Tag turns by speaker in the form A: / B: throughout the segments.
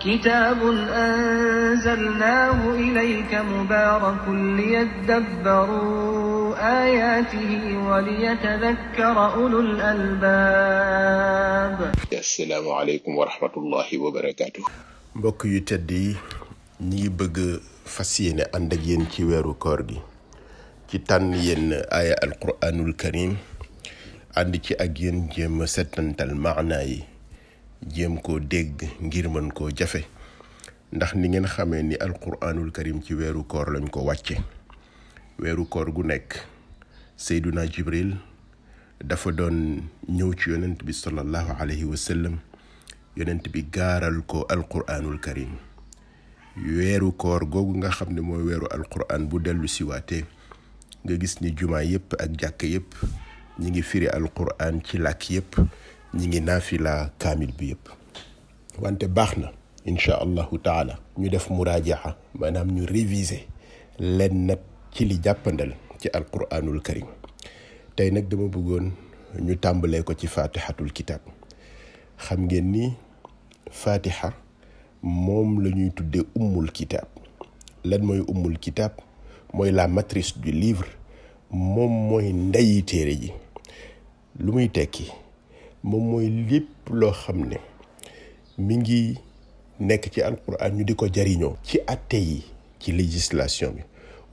A: كتاب أنزلناه إليك مبارك ليدبروا آياته وليتذكر أولو الألباب.
B: السلام عليكم ورحمة الله وبركاته.
C: mbokk yu tedd yi ñi bëgg fas yéene ànd ak yéen ci weeru koor gi ci tànn yenn aaya alquranul karim ànd ci ak yéen jéem a settantal maanaa yi jéem koo dégg ngir mën koo jafe ndax ni ngeen xamee ni alquranul karim ci weeru koor lañ ko wàcce weeru koor gu nekk Seyduna Jibril dafa doon ñëw ci yonent bi sallallahu alayhi wa sallam yonent bi gaaral ko alquranul karim weeru koor googu nga xam ne mooy weeru alquran bu dellu siwaatee nga gis ni jumaa yépp ak jàkk yépp ñi ngi firi alquran ci làkk yépp ñi ngi naafila kaamil bi yépp wante baax na incha allahu taala ñu def muraajaxa maanaam ñu réviser leen nag ci li jàppandal ci alquranul karim tey nag dama bëggoon ñu tàmbalee ko ci fatihatul kitab xam ngeen ni fatiha moom la ñuy tuddee ummul kitab lan mooy ummul kitab mooy la matrice du livre moom mooy ndeyi téere ji lu muy tekki moom mooy lépp loo xam ne mi ngi nekk ci alquran ñu di ko jariñoo ci atte yi ci législation bi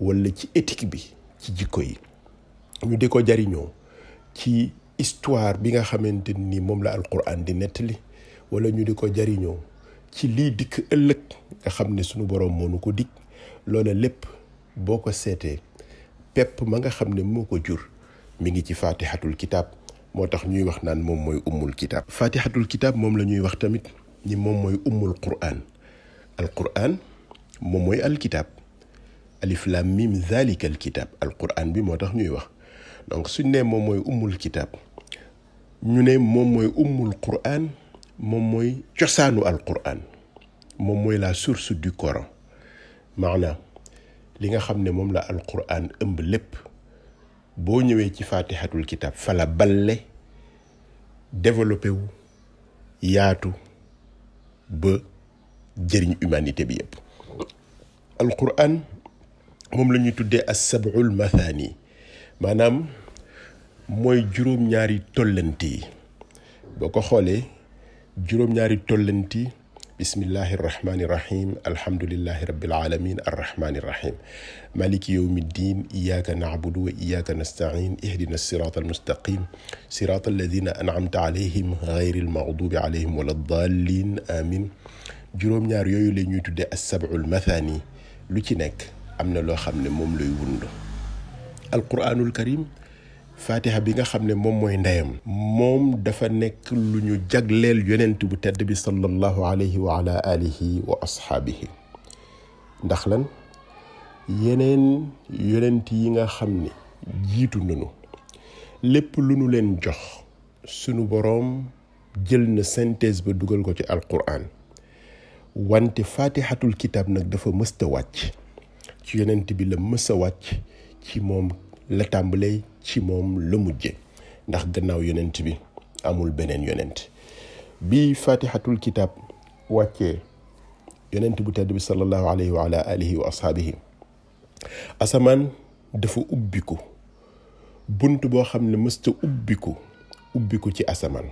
C: wala ci éthique bi ci jikko yi ñu di ko jariñoo ci histoire bi nga xamante ni moom la alquran di nettali wala ñu di ko jariñoo ci lii dikk ëllëg nga xam ne sunu boroom moo nu ko dig loola lépp boo ko seetee pepp ma nga xam ne moo ko jur mi ngi ci fatihatul kitab moo tax ñuy wax naan moom mooy ummul kitab fatihatul kitab moom la ñuy wax tamit ni moom mooy ummul quran alquran moom mooy alkitab alif lam mim zalika alkitab alquran bi moo tax ñuy wax donc suñ ne moom mooy ummul kitab ñu ne moom mooy ummul quran moom mooy cosaanu alquran moom mooy la source du Coran maanaam li nga xam ne moom la alquran ëmb lépp boo ñëwee ci fatihatul kitab fa la balle développé wu yaatu ba jëriñ humanité bi yëpp alquran moom la ñuy tuddee as-sab'ul mathani maanaam mooy juróom-ñaari tollanti yi boo ko xoolee juróom-ñaari tollanti bismillahi irrahmani irrahim alhamdulillahi rabbil alamin arrahmani irrahim maliki yawmi ddin iyaka na'budu wa iyaka nasta'in ihdina sirata almustaqim sirata alladhina an'amta alayhim ghayril maghdubi alayhim waladdallin amin juróom-ñaar yooyu la ñuy tuddee as-sab'ul mathani lu ci nekk am na loo xam ne moom lay wund alquranul karim fatiha bi nga xam ne moom mooy ndeyam moom dafa nekk lu ñu jagleel yonent bu tedd bi sallallahu alayhi wa ala alihi wa ashaabihi ndax lan yeneen yonent yi nga xam ne jiitu nañu lépp lu nu leen jox sunu boroom jël na synthèse ba dugal ko ci alquran wante fatihatul kitab nag dafa mësta wàcc ci yonent bi la mësa wàcc ci moom la tàmbalee ci moom la mujje ndax gannaaw yonent bi amul beneen yonent bi fatihatul kitab wàccee yonent bu tedd bi sallallahu alayhi wa ala alihi wa ashaabihi asamaan dafa ubbiku bunt boo xam ne mësta ubbiku ci asamaan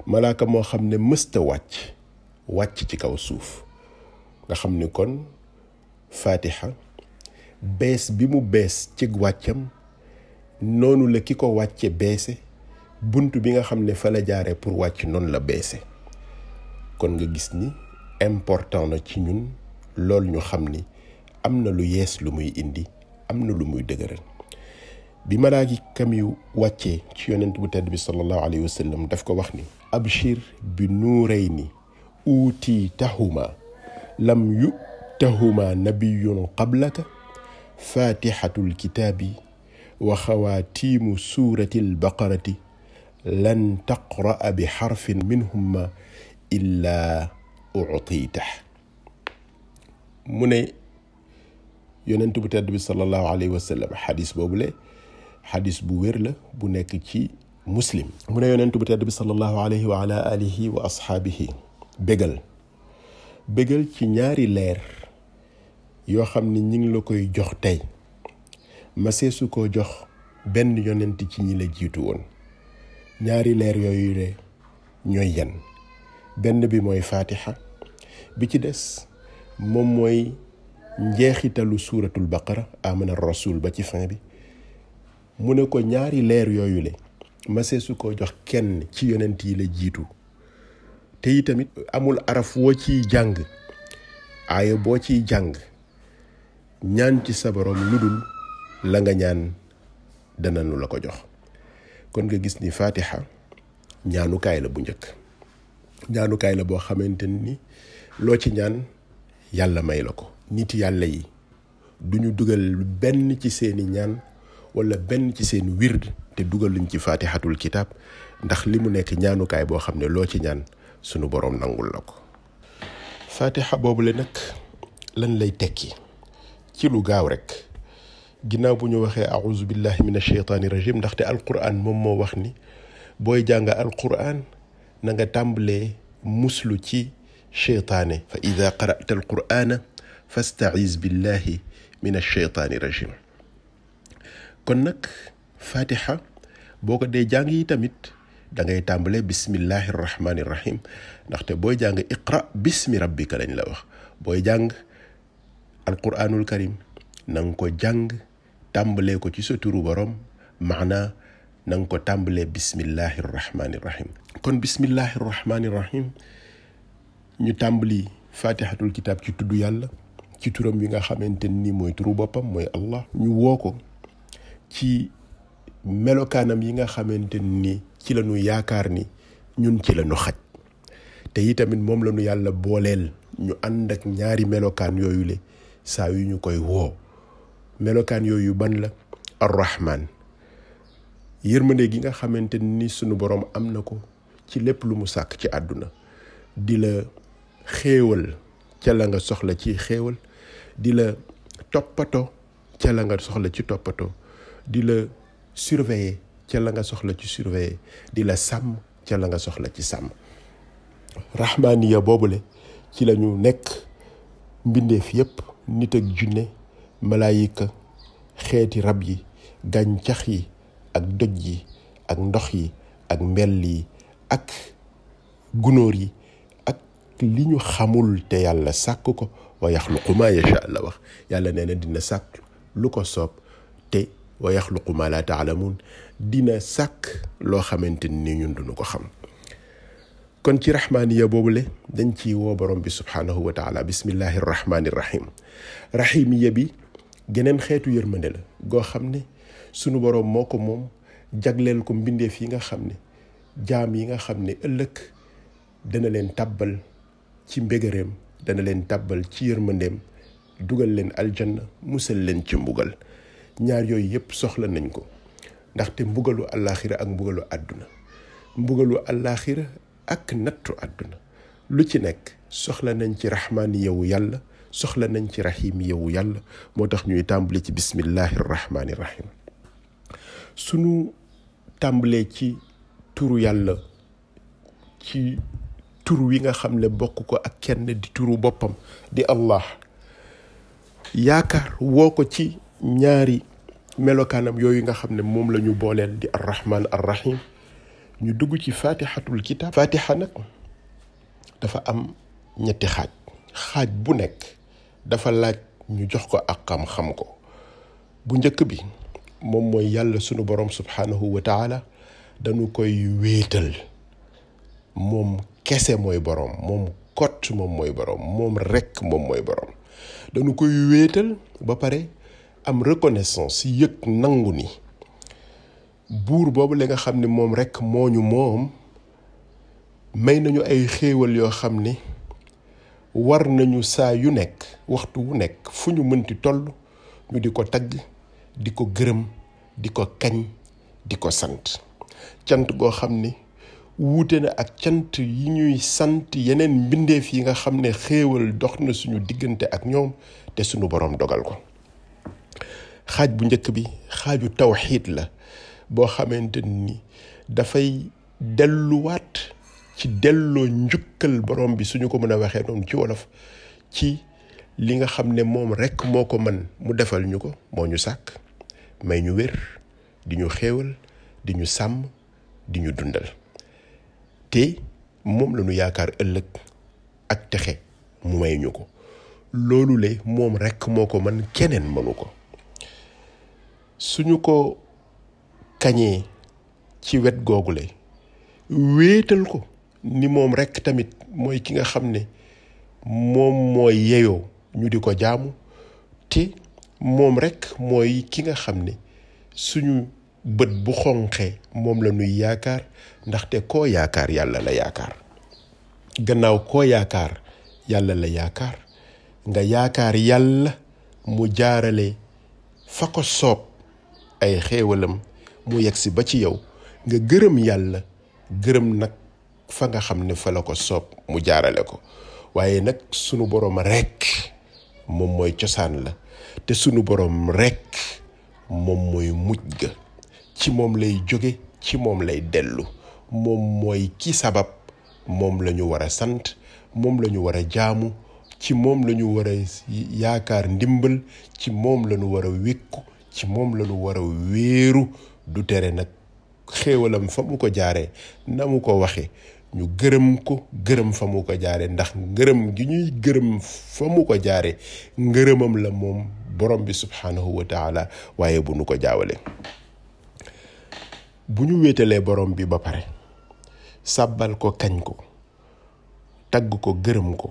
C: malaaka moo xam ne mësta wàcc ci kaw suuf nga xam ni kon fatiha bees bi mu bees ci wàccam noonu la ki ko wàcce beese bunt bi nga xam ne fa la jaaree pour wàcc noonu la beese kon nga gis ni important na ci ñun lool ñu xam ni am na lu yees lu muy indi am na lu muy dëgëral bi malaaka mi wàccee ci yonent bu tedd bi sallallahu alayhi wa sallam daf ko wax ni abshir bi nuurayni uutitahuma lam yutahuma nabiyyun qablaka fatihatul kitaabi wa xawaatiimu suuratil baqarati lan taqra'a bi xarfin minhuma illaa u'titah mu ne yonent bu tedd bi sallallahu alayhi wa sallam xadis boobule xadis bu wér la bu nekk ci muslim mu ne yonent bu tedd bi sallallahu alayhi wa ala alihi wa ashaabihi bégal bégal ci ñaari leer yoo xam ni ñi ngi la koy jox tey maseesu ko jox benn yonent ci ñi la jiitu woon. ñaari leer yooyu de ñooy yan? benn bi mooy Fatiha, bi ci des moom mooy njeexitalu suuratul baqara amana rasul ba ci fin bi. mu ne ko ñaari leer yooyu le maseesu ko jox kenn ci yonent yi la jiitu, te yi tamit amul araf woo ciy jàng, aaya boo ciy jàng ñaan ci sa borom lu dul la nga ñaan dananu la ko jox. kon nga gis ni Fatiha ñaanukaay la bu njëkk, ñaanukaay la boo xamante ni loo ci ñaan yàlla may la ko. nit yàlla yi duñu dugal benn ci seeni ñaan wala benn ci seen wird te dugaluñ ci Fatihatul kitab, ndax li mu nekk ñaanukaay boo xam ne loo ci ñaan sunu boroom nangul la ko. Fatiha boobule nag lan lay tekki ci lu gaaw rek, ginnaaw bu ñu waxee a'uuzu billahi minash shaytaani rajim, ndaxte alquran moom moo wax ni booy jàng alquran na nga tàmbalee muslu ci sheytaane, fa ida qara'ta alqur'ana fasta'iz billahi minash shaytaani rajim. kon nag Fatiha boo ko dee jàng yi tamit da ngay tàmbalee bismillahi rahmaani rahim, ndaxte booy jàng iqra bismi rabbika lañ la wax. booy jàng alquranul karim na nga ko jàng tàmbalee ko ci sa turu borom, maanaa na nga ko tàmbalee bismillahi rahmaani rahim. kon bismillahi rahmaani rahim ñu tàmbali fatihatul kitab ci tudd yàlla ci turam wi nga xamante ni mooy turu boppam mooy Allah. ñu woo ko ci melokaanam yi nga xamante ni ci la ñu yaakaar ni ñun ci la ñu xaj, te itamit moom la ñu yàlla booleel ñu ànd ak ñaari melokaan yooyu le saa yu ñu koy woo. melokaan yooyu ban la? ar-rahman, yërmande gi nga xamante ni sunu borom am na ko ci lépp lu mu sàkk ci àdduna, di la xéewal ca la nga soxla ci xéewal, di la toppatoo ca la nga soxla ci toppatoo, di la surveiller ca la nga soxla ci surveiller, di la sàmm ca la nga soxla ci sàmm. rahmaniya boobule ci la ñu nekk mbindeef yépp, nit ak junne, malaayika, xeeti rab yi, gàncax yi ak doj yi ak ndox yi ak mbell yi ak gunóor yi ak li ñu xamul te yàlla sàkk ko. wa yaxluqu ma yasha la wax, yàlla nee na dina sàkk lu ko soob, te wa yaxluqu ma la taalamuun, dina sàkk loo xamante ni ñun duñu ko xam. kon ci rahmaaniya boobule dañ ci woo borom bi subhaanahu wa taala bismillahi rahmaani rahim. rahimiya bi geneen xeetu yërmande la goo xam ne sunu borom moo ko moom, jagleel ko mbindeef yi nga xam ne jaam yi nga xam ne ëllëg dana leen tàbbal ci mbégareem, dana leen tàbbal ci yërmandeem, dugal leen aljanna, musal leen ci mbugal. ñaar yooyu yépp soxla nañ ko, ndaxte mbugalu àllaaxira ak mbugalu àdduna, mbugalu àllaaxira ak nattu àdduna, lu ci nekk soxla nañ ci rahmaani yowu yàlla, soxla nañ ci rahim yowu yàlla. moo tax ñuy tàmbali ci bismillahi rahmaani rahim. sunu tàmbalee ci turu yàlla, ci turu wi nga xam ne bokk ko ak kenn di turu boppam di Allah, yaakaar woo ko ci ñaari melokaanam yooyu nga xam ne moom la ñu booleel di arrahman arrahim, ñu dugg ci fatihatul kitab. fatiha nag dafa am ñetti xaaj, xaaj bu nekk dafa laaj ñu jox ko ak xam-xam ko. bu njëkk bi moom mooy yàlla sunu borom subhanahu wa taala dañu koy wéetal, moom kese mooy borom, moom kot moom mooy borom, moom rekk moom mooy borom. dañu koy wéetal ba pare am reconnaissance, yëg nangu ni buur boobu la nga xam ne moom rekk moo ñu moom may nañu ay xéewal yoo xam ne war nañu saa yu nekk, waxtu wu nekk, fu ñu mënti toll ñu di ko tagg, di ko gërëm, di ko kañ, di ko sant. cant goo xam ne wuute na ak cant yi ñuy sant yeneen mbindeef yi nga xam ne xéewal dox na suñu diggante ak ñoom te suñu boroom dogal ko. xaaj bu njëkk bi xaaju tawxiid la boo xamante ni dafay delluwaat ci delloo njukkal borom bi suñu ko mën a waxee noonu ci wolof ci li nga xam ne moom rekk moo ko mën mu defal ñu ko moo ñu sàkk may ñu wér di ñu xéewal di ñu sàmm di ñu dundal te moom la ñu yaakaar ëllëg ak texe mu may ñu ko loolu le moom rekk moo ko mën keneen mënu ko suñu ko kañee ci wet googu le wéetal ko ni moom rekk tamit mooy ki nga xam ne moom mooy yeyoo ñu di ko jaamu te moom rekk mooy ki nga xam ne suñu bët bu xonqee moom la ñuy yaakaar ndaxte koo yaakaar yàlla la yaakaar gannaaw koo yaakaar yàlla la yaakaar nga yaakaar yàlla mu jaarale fa ko soob ay xéewalam mu yegsi ba ci yow nga gërëm yàlla gërëm nag fa nga xam ne fa la ko soob mu jaarale ko waaye nag sunu boroom rekk moom mooy cosaan la te sunu boroom rekk moom mooy mujj ga ci moom lay jóge ci moom lay dellu moom mooy ki sabab moom la ñu war a sant moom la ñu war a jaamu ci moom la ñu war a yaakaar ndimbal ci moom la ñu war a wékku ci moom la ñu war a wéeru du tere nag xéewalam fa mu ko jaaree na mu ko waxe ñu gërëm ko gërëm fa mu ko jaare ndax ngërëm gi ñuy gërëm fa mu ko jaare ngërëmam la moom borom bi subhanahu wa taala waaye bu nu ko jaawale bu ñu wéetalee borom bi ba pare sàbbal ko kañ ko tagg ko gërëm ko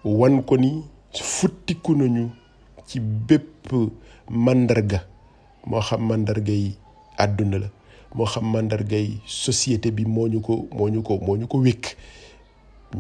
C: wan ko ni futtiku nañu ci bépp màndarga moo xam màndarga yi àdduna la moo xam màndargay société bi moo ñu ko wékk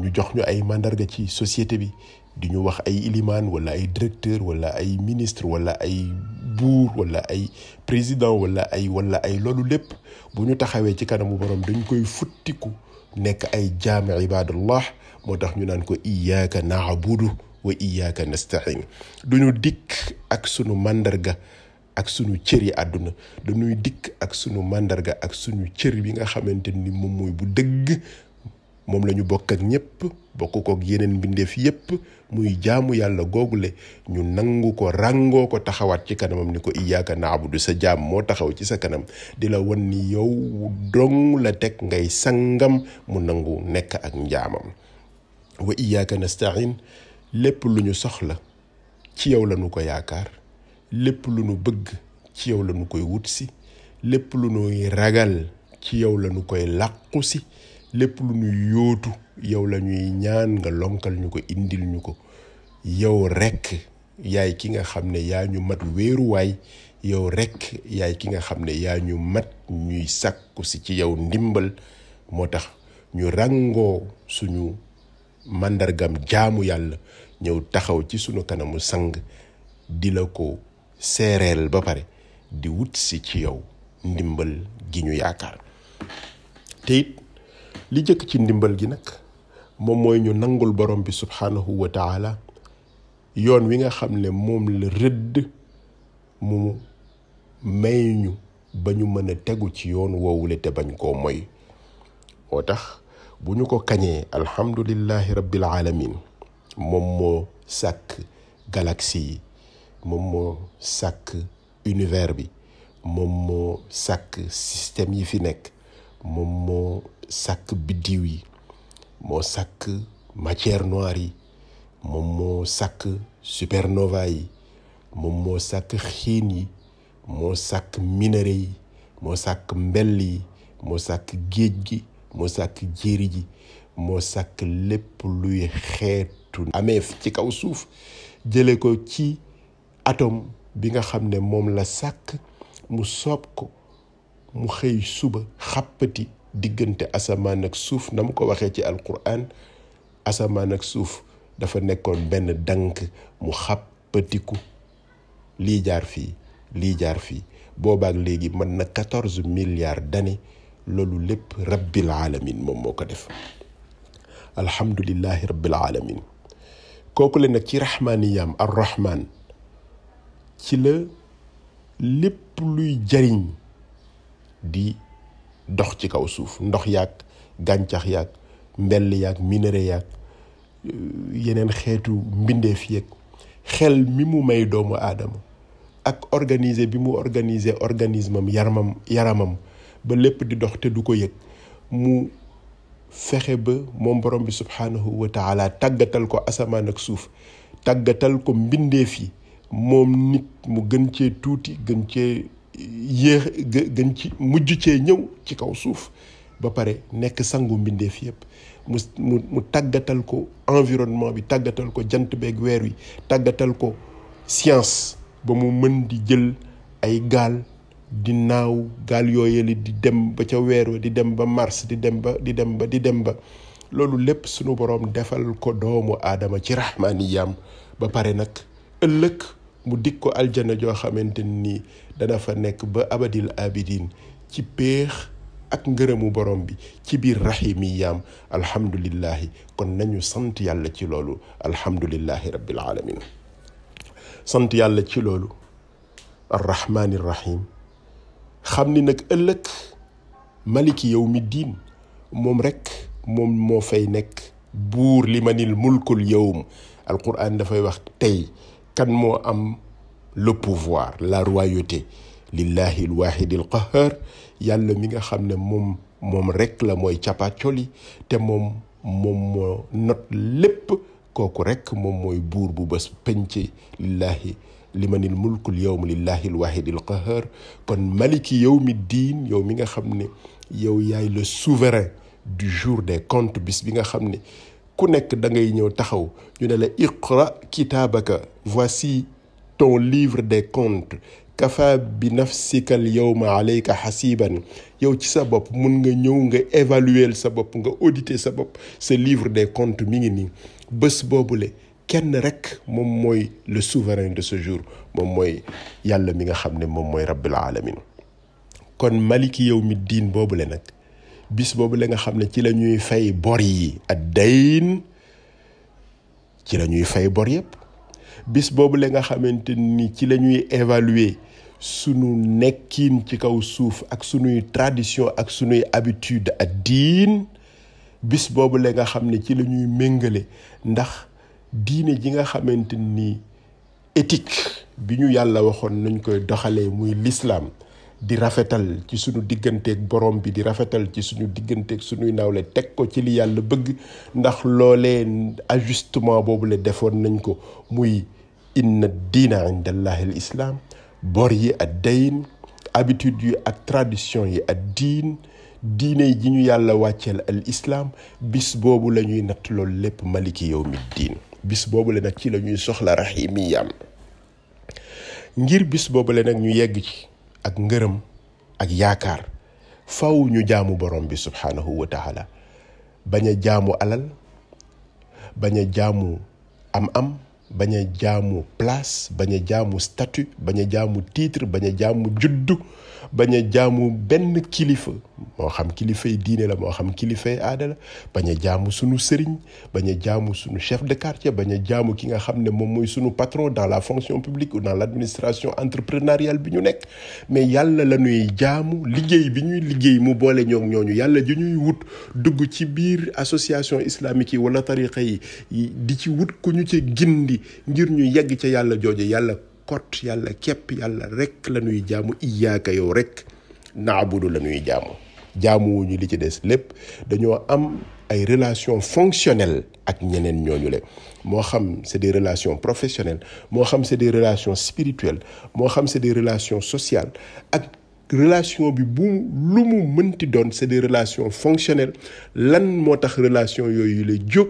C: ñu jox ñu ay màndarga ci société bi di ñu wax ay ilimaan wala ay directeur wala ay ministre wala ay buur wala ay président wala ay loolu lépp bu ñu taxawee ci kanamu borom dañ koy futtiku nekk ay jaami ibadallah moo tax ñu naan ko iyyaka na'budu wa iyyaka nasta'in duñu dikk ak sunu màndarga ak sunu cër yi àdduna dañuy dikk ak sunu màndarga ak sunu cër bi nga xamante ni moom mooy bu dëgg moom la ñu bokk ak ñépp bokk kook yeneen mbindeef yépp muy jaamu yàlla googule ñu nangu ko ràngoo ko taxawaat ci kanamam ni ko iyyaka na'budu sa jaam moo taxaw ci sa kanam di la wan ni yow dong la teg ngay sangam mu nangu nekk ak njaamam wa iyyaka nasta'in lépp lu ñu soxla ci yow la ñu ko yaakaar lépp lu nu bëgg ci yow la nu koy wut si lépp lu nuy ragal ci yow la nu koy làqu si lépp lu nu yóotu yow la ñuy ñaan nga lonkal ñu ko indil ñu ko yow rekk yaay ki nga xam ne yaa ñu mat wéeruwaay yow rekk yaay ki nga xam ne yaa ñu mat ñuy sàkku si ci yow ndimbal moo tax ñu ràngoo suñu màndargam jaamu yàlla ñëw taxaw ci sunu kanamu sang di la ko seereel ba pare di wut si ci yow ndimbal gi ñu yaakaar te it li jëkk ci ndimbal gi nag moom mooy ñu nangul borom bi subhanahu wa taala yoon wi nga xam ne moom la rëdd mu may ñu ba ñu mën a tegu ci yoon woowule te bañ koo moy moo tax bu ñu ko kañee alhamdulillahi rabbil alamin moom moo sàkk galaxie yi moom moo sàkk univers bi moom moo sàkk système yi fi nekk moom moo sàkk biddiw yi moo sàkk matière noire yi moom moo sàkk supernova yi moom moo sàkk xiin yi moo sàkk minerais yi moo sàkk mbell yi moo sàkk géej gi moo sàkk jéeri ji moo sàkk lépp luy xeetu ameef ci kaw suuf jële ko ci atome bi nga xam ne moom la sàkk mu soob ko mu xëy suba xàppati diggante asamaan ak suuf na mu ko waxee ci alquran asamaan ak suuf dafa nekkoon benn dank mu xàppatiku lii jaar fii boobaak léegi mën na 14 milliards d'années loolu lépp rabbil alamin moom moo ko def alhamdulillahi rabbil alamin kooku le nag ci rahmaaniyaam arrahman ci la lépp luy jariñ di dox ci kaw suuf ndox yaag gàncax yaag mbell yaag minerai yaag yeneen xeetu mbindeef yeeg xel mi mu may doomu aadama ak organiser bi mu organiser organisme am yaramam ba lépp di dox te du ko yëg mu fexe ba moom borom bi subhaanahu wa taala tàggatal ko asamaan ak suuf tàggatal ko mbindeef yi moom nit mu gën cee tuuti gën cee yéex gën ci mujj cee ñëw ci kaw suuf ba pare nekk sangu mbindeef yépp mu tàggatal ko environnement bi tàggatal ko jant beeg weer wi tàggatal ko science ba mu mën di jël ay gaal di naaw gaal yooyeli di dem ba ca weer wa di dem ba Mars di dem ba loolu lépp sunu boroom defal ko doomu aadama ci rahmaaniyaam ba pare nag ëllëg mu dik ko aljana joo xamante ni dana fa nekk ba abadil abidin ci péex ak ngërëmu borom bi ci biir rahimiyaam alhamdulillahi kon nañu sant yàlla ci loolu alhamdulillahi rabbil alamin sant yàlla ci loolu arrahmanir rahim xam ni nag ëllëg maliki yawmi diin moom rek moom moo fay nekk buur limanil mulkul yawm alquran dafay wax tey kan moo am le pouvoir la royauté lillahi alwahidil qahhar yàlla mi nga xam ne moom rek la mooy capacoli te moom moo not lépp kooku rek moom mooy buur bu bés penc lillahi limanil mulkul yawm lillahi alwahidil qahhar kon maliki yawmi diin yow mi nga xam ne yow yaay le souverain du jour des comptes bis bi nga xam ne ku nekk da ngay ñëw taxaw ñu ne la iqra kitaabaka voici ton livre des comptes kafa bi nafsika al yawma alayka hasiban yow ci sa bopp mun nga ñëw nga évaluer sa bopp nga auditer sa bopp sa livre des comptes mi ngi nii bés boobule kenn rek moom mooy le souverain de ce jour moom mooy yàlla mi nga xam ne moom mooy rabbil alamin kon maliki yawmi diin boobule nag bis boobule nga xam ne ci la ñuy fay bor yi ad dayn ci la ñuy fay bor yépp bis boobule nga xamante ni ci la ñuy évaluer sunu nekkin ci kaw suuf ak sunuy tradition ak sunuy habitude ad diin bis boobule nga xam ne ci la ñuy méngale ndax diine ji nga xamante ni éthique bi ñu yàlla waxoon nañ koy doxalee muy l'islam di rafetal ci suñu digganteeg borom bi di rafetal ci suñu digganteeg suñuy nawle teg ko ci li yàlla bëgg ndax loolee ajustement boobu la defoon nañ ko muy inna diina inda allahi al islam bor yi ad dayn habitude yi ak tradition yi ad diin diine ji ñu yàlla wàcceel al islam bis boobu la ñuy natt loolu lépp maliki yawmi diin bis boobu la nag ci la ñuy soxla rahimiyam ngir bis boobu la nag ñu yegg ci ak ngërëm ak yaakaar faw ñu jaamu borom bi subhanahu wa taala bañ a jaamu alal bañ a jaamu am bañ a jaamu place bañ a jaamu statut bañ a jaamu titre bañ a jaamu juddu bañ a jaamu benn kilifa moo xam kilifay diine la moo xam kilifay aada la bañ a jaamu sunu sëriñ bañ a jaamu sunu chef de quartier bañ a jaamu ki nga xam ne moom mooy sunu patron dans la fonction publique ou dans l'administration entrepreneuriale bi ñu nekk mais yàlla la ñuy jaamu liggéey bi ñuy liggéey mu boole ñooñu yàlla ji ñuy wut dugg ci biir association islamique yi wala tariqa yi di ci wut ku ñu ci gindi ngir ñu yegg ca yàlla jooje yàlla kot yàlla képp yàlla rek la ñuy jaamu iyaaka yow rek naabudu la ñuy jaamu wuñu li ci des lépp dañoo am ay relations fonctionnelles ak ñeneen ñooñu le moo xam c'est des relations professionnelles moo xam c'est des relations spirituelles moo xam c'est des relations sociales ak relation bi bu lu mu mënti doon c'est des relations fonctionnelles lan moo tax relation yooyu la jóg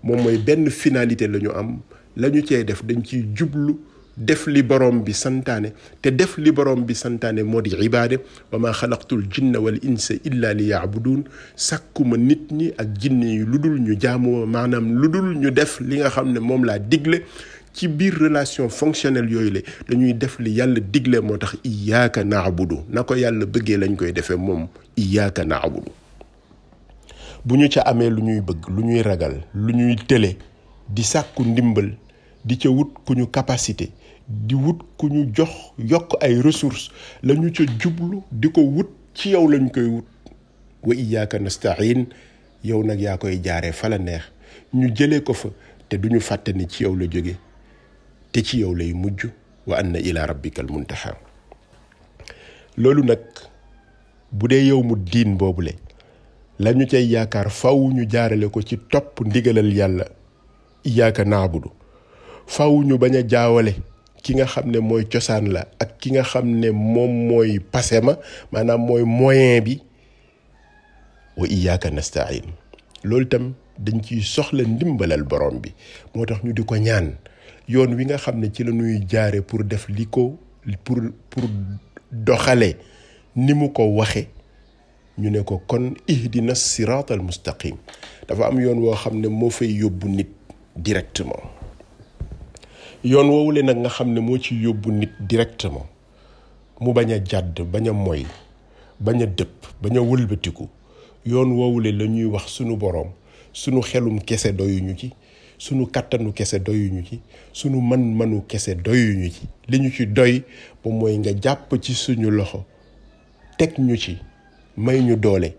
C: moom mooy benn finalité la ñu am la ñu cee def dañ ciy jublu def li borom bi santaane te def li borom bi santaane moo di ibaade wa ma xalaqtul jinna wal insa illa li yaabudun sàkkuma nit ñi ak jinne yi lu dul ñu jaamoo maanaam lu dul ñu def li nga xam ne moom laa digle ci biir relation fonctionnelle yooyu la dañuy def li yàlla digle moo tax iyaaka naabudu na ko yàlla bëggee lañ koy defee moom iyaaka naabudu bu ñu ca amee lu ñuy bëgg lu ñuy ragal lu ñuy tële di sàkku ndimbal di ca wut ku ñu capacité di wut ku ñu yokk ay ressources la ñu ca jublu di ko wut ci yow lañ koy wut wa iyyaka nasta'in yow nag yaa koy jaaree fa la neex ñu jëlee ko fa te duñu fàtte ni ci yow la jóge te ci yow lay mujj wa anna ila rabbika al muntaha loolu nag bu dee yow mu diin boobule la ñu cay yaakaar faw ñu jaarale ko ci topp ndigalal yàlla iyyaka na'budu faw ñu bañ a jaawale ki nga xam ne mooy cosaan la ak ki nga xam ne moom mooy pasema maanaam mooy moyen bi wa iyyaka nasta'in loolu tam dañ ciy soxla ndimbalal borom bi moo tax ñu di ko ñaan yoon wi nga xam ne ci la ñuy jaare pour def li ko pour doxale ni mu ko waxe ñu ne ko kon ihdina siratal mustaqim dafa am yoon woo xam ne moo fay yóbbu nit directement yoon woowule nag nga xam ne moo ci yóbbu nit directement mu bañ a jàdd bañ a moy bañ a dëpp bañ a wëlbatiku yoon woowule la ñuy wax sunu boroom sunu xelum kese doyuñu ci sunu kattanu kese doyuñu ci sunu man-manu kese doyuñu ci li ñu ci doy ba mooy nga jàpp ci suñu loxo teg ñu ci may ñu doole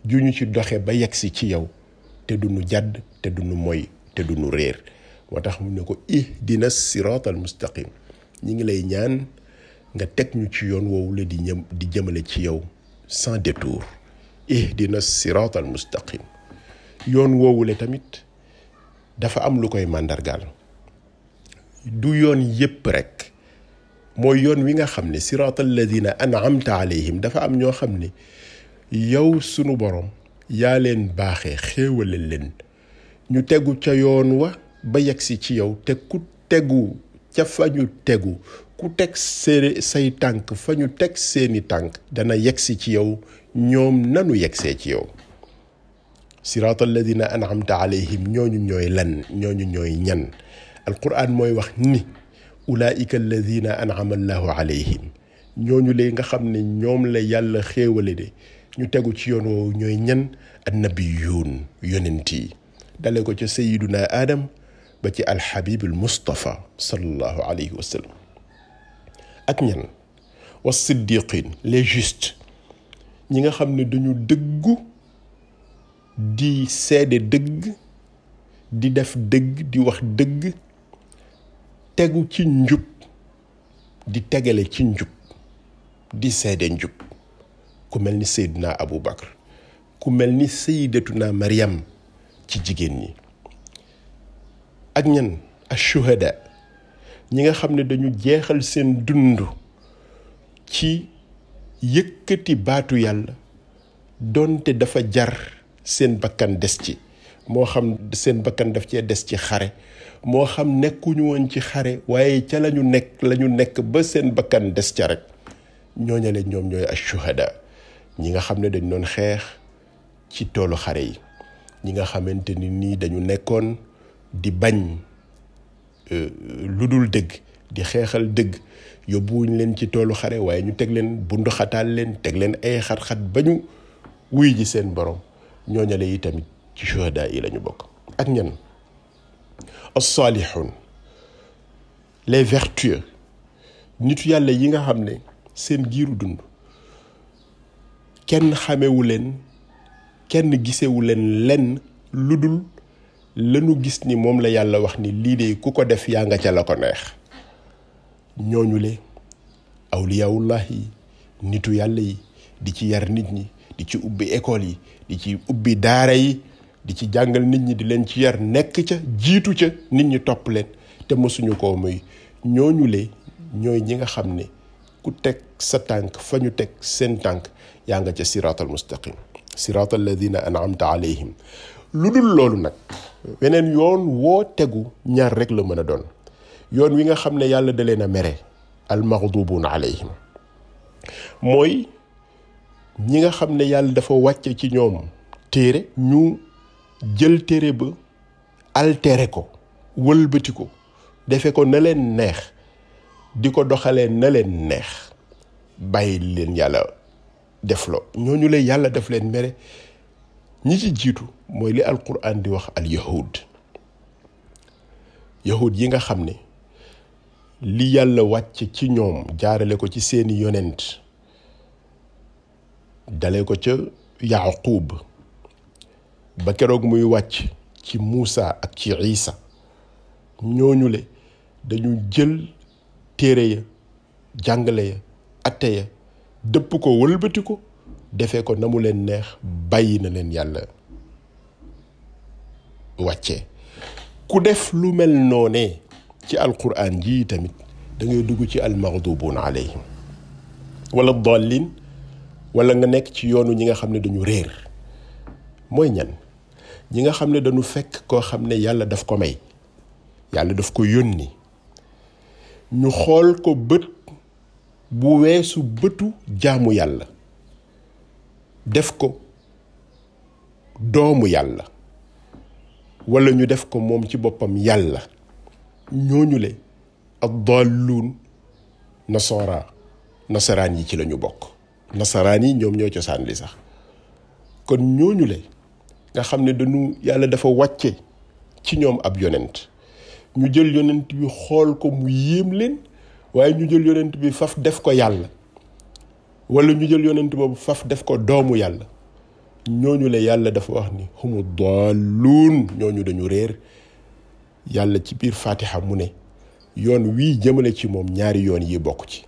C: ju ñu ci doxe ba yegsi ci yow te duñu jàdd te duñu moy te duñu réer moo tax mu ne ko ihdina siratal mustaqim ñi ngi lay ñaan nga teg ñu ci yoon woowu la di jëmale ci yow sans détour ihdina siratal mustaqim yoon woowu la tamit dafa am lu koy màndargaal du yoon yépp rek mooy yoon wi nga xam ne siratal ladina an'amta alayhim dafa am ñoo xam ne yow sunu borom yaa leen baaxee xéewale leen ñu tegu ca yoon wa ba yegsi ci yow te ku tegu ca fa ñu tegu ku teg say tànk fa ñu teg seeni tànk dana yegsi ci yow ñoom nanu yegsee ci yow siratal ladina an'amta alayhim ñooñu ñooy lan ñooñu ñooy ñan alquran mooy wax ni ulaika alladina an'ama allahu alayhim ñooñu lay nga xam ne ñoom la yàlla xéewale de ñu tegu ci yoon woowu ñooy ñan annabiyuun yonent yi dale ko ca sayiduna adam ba ci alxabib al mustafa sallallahu alayhi wa sallam ak ñan wa siddiqin les justes ñi nga xam ne dañu dëggu di seede dëgg di def dëgg di wax dëgg tegu ci njub di tegale ci njub di seede njub ku mel ni Seydina Abu Bakr ku mel ni Sayyidatuna Maryam ci jigéen ñi ak ñan ashuhada ñi nga xam ne dañu jeexal seen dund ci yëkkati baatu yàlla donte dafa jar seen bakkan des ci moo xam seen bakkan daf cee des ci xare moo xam nekkuñu woon ci xare waaye ca lañu nekk ba seen bakkan des ca rek ñooñale ñoom ñooy ashuhada ñi nga xam ne dañ doon xeex ci toolu xare yi ñi nga xamante ni nii dañu nekkoon di bañ lu dul dëgg di xeexal dëgg yóbbuwuñ leen ci toolu xare waaye ñu teg leen bunduxataal leen teg leen ay xat-xat ba ñu wuy ji seen borom ñooñale yi tamit ci shuhada yi lañu bokk ak ñan as-salihun les vertueux nitu yàlla yi nga xam ne seen giiru dund kenn xamewu leen kenn gisewu leen lenn lu dul lanu gis ni moom la yàlla wax ni lii de ku ko def yaa nga ca la ko neex ñooñu le awliyaullah yi nitu yàlla yi di ci yar nit ñi di ci ubbi école yi di ci ubbi daara yi di ci jàngal nit ñi di leen ci yar nekk ca jiitu ca nit ñi topp leen te mësuñu koo muy ñooñu le ñooy ñi nga xam ne ku teg sa tànk fa ñu teg seen tànk yaa nga ca siratal mustaqim siratal ladina an'amta alayhim lu dul loolu nag weneen yoon woo tegu ñaar rek la mën a doon yoon wi nga xam ne yàlla da leen a mere al maghdubun alayhim mooy ñi nga xam ne yàlla dafa wàcce ci ñoom téere ñu jël téere ba altéré ko wëlbati ko defe ko na leen neex di ko doxalee na leen neex bàyyi leen yàlla def lo ñooñu lay yàlla def leen mere ñi ci jiitu mooy li alquran di wax al yahud yi nga xam ne li yàlla wàcc ci ñoom jaarale ko ci seeni yonent dale ko ca Yaaqub ba keroog muy wàcc ci Muusa ak ci Isa ñooñu le dañu jël téere ya jàngale ya atte ya dëpp ko wëlbati ko defee ko na mu leen neex bàyyi na leen yàlla wàccee. ku def lu mel noonee ci alquran ji tamit da ngay dugg ci almaghdubuun alayhim wala dallin wala nga nekk ci yoonu ñi nga xam ne dañu réer. mooy ñan? ñi nga xam ne dañu fekk koo xam ne yàlla daf ko may, yàlla daf ko yónni, ñu xool ko bët bu weesu bëtu jaamu yàlla, def ko doomu yàlla, wala ñu def ko moom ci boppam yàlla. ñooñu le ad-dalluun nasaraan yi ci lañu bokk. nasaraan yi ñoom ñoo cosaan li sax. kon ñooñu le nga xam ne dañu yàlla dafa wàcce ci ñoom ab yonent, ñu jël yonent bi xool ko mu yéem leen, waaye ñu jël yonent bi faf def ko yàlla, wala ñu jël yonent boobu faf def ko doomu yàlla. ñooñu le yàlla dafa wax ni humu dalluun, ñooñu dañu réer. yàlla ci biir Fatiha mu ne yoon wii jëmale ci moom ñaari yoon yi bokk ci.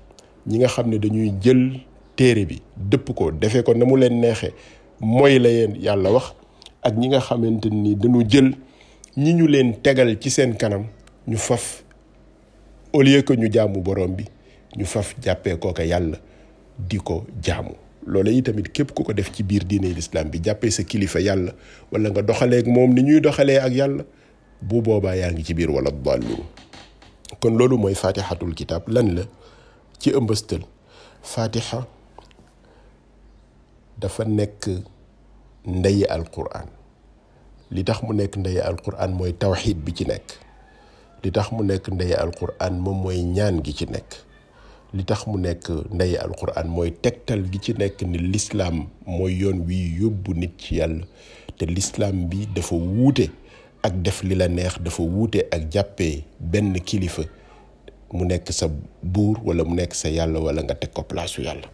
C: ñi nga xam ne dañuy jël téere bi dëpp ko defee ko na mu leen neexee mooy la yeen yàlla wax, ak ñi nga xamante ni dañu jël ñi ñu leen tegal ci seen kanam ñu faf au lieu que ñu jaamu borom bi ñu faf jàppee kooka yàlla di ko jaamu. loolu yi tamit képp ku ko def ci biir diine l'islam bi, jàppee sa kilifa yàlla wala nga doxalee ak moom ni ñuy doxalee ak yàlla, bu boobaa yaa ngi ci biir wala dallu. kon loolu mooy fatihatul kitab. lan la ci ëmbëstal? fatiha dafa nekk ndeyi alquran. li tax mu nekk ndeyi alquran mooy tawxid bi ci nekk. li tax mu nekk ndeyi alquran moom mooy ñaan gi ci nekk. li tax mu nekk ndeyi alquran mooy tegtal gi ci nekk ni l'islam mooy yoon wi yóbbu nit ci yàlla, te l'islam bi dafa wuute ak def li la neex, dafa wuute ak jàppee benn kilifa mu nekk sa buur wala mu nekk sa yàlla wala nga teg ko place yàlla.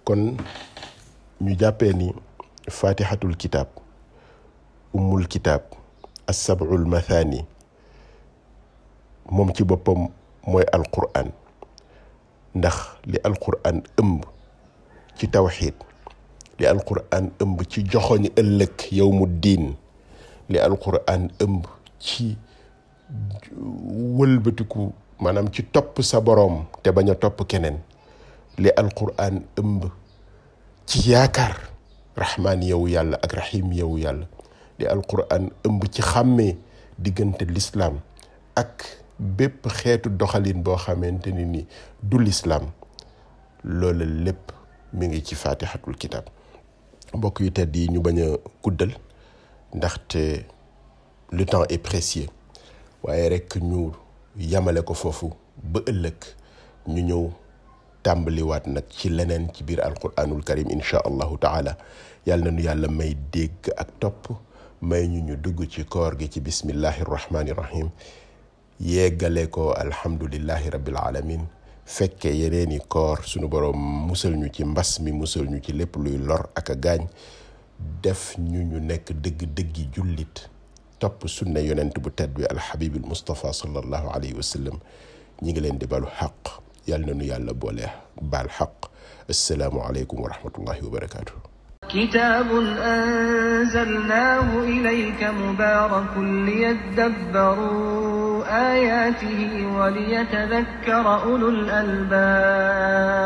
C: kon ñu jàppee ni fatihatul kitab, ummul kitab, as-sab'ul mathani moom ci boppam mooy alquran. ndax li alquran ëmb ci tawxid, li alquran ëmb ci joxoñ ëllëg yawmu diin, li alquran ëmb ci wëlbatiku maanaam ci topp sa boroom te bañ a topp keneen, li alquran ëmb ci yaakaar rahmaan yow yàlla ak rahim yow yàlla, li alquran ëmb ci xàmmee diggante l'islam ak bépp xeetu doxalin boo xamante ni du l'islam, loolu lépp mi ngi ci fatihatul kitab. mbokk yu tedd yi, ñu bañ a guddal ndaxte le temps est précieux, waaye rek ñu yamale ko foofu ba ëllëg ñu ñëw tàmbaliwaat nag ci leneen ci biir alquranul karim insha allahu taala. yàlla na nu yàlla may dégg ak topp, may ñu dugg ci koor gi ci bismillahi rahmani rahim, yeggale ko alhamdulillahi rabbil alamin, fekke yeneeni koor sunu borom musal ñu ci mbas mi, musal ñu ci lépp luy lor ak a gaañ, def ñu nekk dëgg-dëggi jullit, topp sunna yonent bu tedd bi alxabibil Mustafa sallallahu alayhi wa sallam. ñi ngi leen di balu xaq, yàlla na nu yàlla boole baal xaq. assalaamu aleykum wa rahmatullahi wa barakatuh.
A: كتاب أنزلناه إليك مبارك ليدبروا آياته وليتذكر أولو الألباب.